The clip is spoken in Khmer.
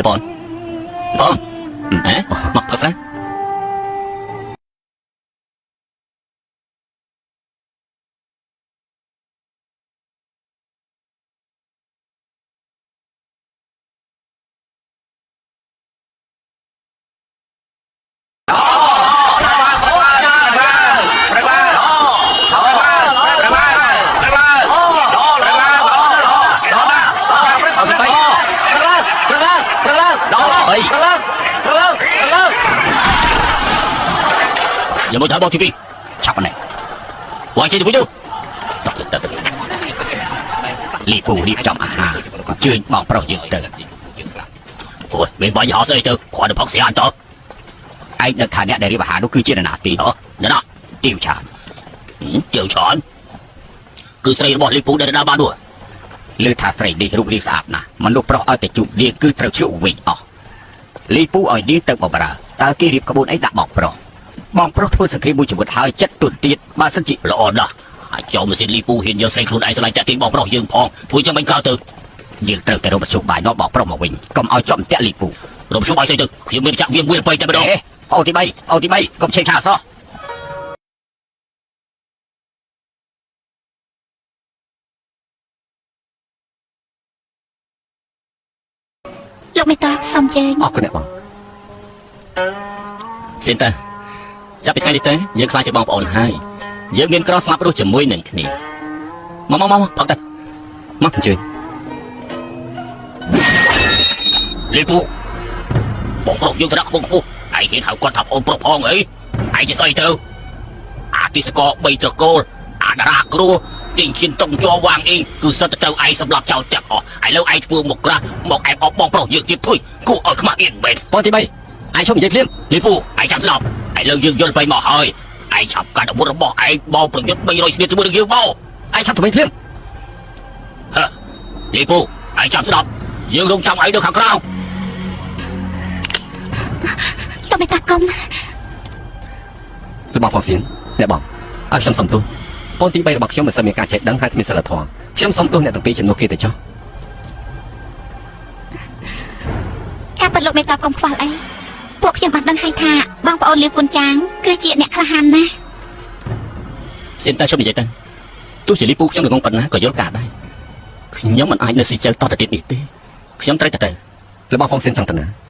បងបងហ៎មកផឹកស្រា យកមកថើបងទី2ឆាប់នេះវាយចេញទៅវិញទៅទៅទៅលីពូរៀបចំអាហារជើញបងប្រុសយើងទៅអូយមានបាយហោស្អីទៅគាត់ទៅផឹកស្រាអន្តឯងនឹកថាអ្នកដែលរៀបអាហារនោះគឺជានរណាទីហ៎នរណាទៀវឆានទៀវឆានគឺស្រីរបស់លីពូដែលទៅដល់បាននោះលើថាស្រីនេះរូបរាងស្អាតណាស់មនុស្សប្រុសឲ្យតែជួបនាងគឺត្រូវជ្រក់វិញអស់លីពូឲ្យនាងទៅបម្រើតើគេរៀបក្បួនអីដាក់បងប្រុសបងប្រុសធ្វើសង្គ្រាមមួយជីវិតហើយចិត្តទុនទៀតបើសិនជាល្អណាស់អាចចូលម៉ាស៊ីនលីពូហ៊ានយកស្រីខ្លួនឯងស្រឡាញ់តាក់ទាញបងប្រុសយើងផងធ្វើចឹងមិនកើតទៅយើងត្រូវតែរកមធ្យោបាយនាំបងប្រុសមកវិញកុំឲ្យជាប់តាក់លីពូរកមធ្យោបាយស្អីទៅខ្ញុំមានចាក់វៀងវាលបៃតែម្ដងអូទី3អូទី3កុំឆេងឆាសោះ លោកមេតបសូមជើញ អរគុណអ្នកបង សេនតាចាប់ពីថ្ងៃនេះទៅយើងខ្លាចជាបងប្អូនហើយយើងមានក្រស្លាប់រស់ជាមួយនឹងគ្នាមកមកមកផឹកទៅមក អញ្ជើញ លីពូបងប្រុសយើងទៅដាក់ខ្ពង់ខ្ពស់ឯងហ៊ានហៅគាត់ថាប្អូនប្រុសផងអីឯងជាស្អីទៅអាទិសក3ត្រកូលអាតារាគ្រួទីងឈានតុងជ័រវាងអីគឺសិតតែត្រូវឯងសម្លាប់ចោលទាំងអស់ឥឡូវឯងធ្វើមកក្រាស់មកអែបអបបងប្រុសយើងទៀតធុយគួរឲ្យខ្មាស់អៀនមែន បងទី3ឯងឈប់និយាយភ្លាម លីពូឯងចាំស្ដាប់ឥឡូវយើងយល់ទៅមកហើយឯងឆាប់កាត់អាវុធរបស់ឯងបោប្រយុទ្ធ300ស្នៀតជាមួយនឹងយើងមក ឯងឆាប់ទៅវិញភ្លាម ហឺលីពូឯងចាំស្ដាប់យើងរងចាំឯងនៅខាងក្រៅ លោកមេតាកុំ លោកបងហ្វុងសៀនអ្នកបងឲ្យខ្ញុំសុំទោសបងទី3របស់ខ្ញុំមិនសូវមានការចេះដឹងហើយគ្មានសិលធម៌ខ្ញុំសុំទោសអ្នកទាំងពីរជំនួសគេទៅចុះ ការពិតលោកមេតបកុំខ្វល់អីពួកខ្ញុំបានដឹងហើយថាបងប្អូនលាវគុនចាងគឺជាអ្នកក្លាហានណាស់ សិនតែជុំនិយាយទៅទោះជាលីពូខ្ញុំល្ងងប៉ុណ្ណាក៏យល់ការដែរខ្ញុំមិនអាចនៅស៊ីជើតទៅទៀតនេះទេខ្ញុំត្រូវតែទៅ លោកបងហ្វុងសៀនចង់ទៅណា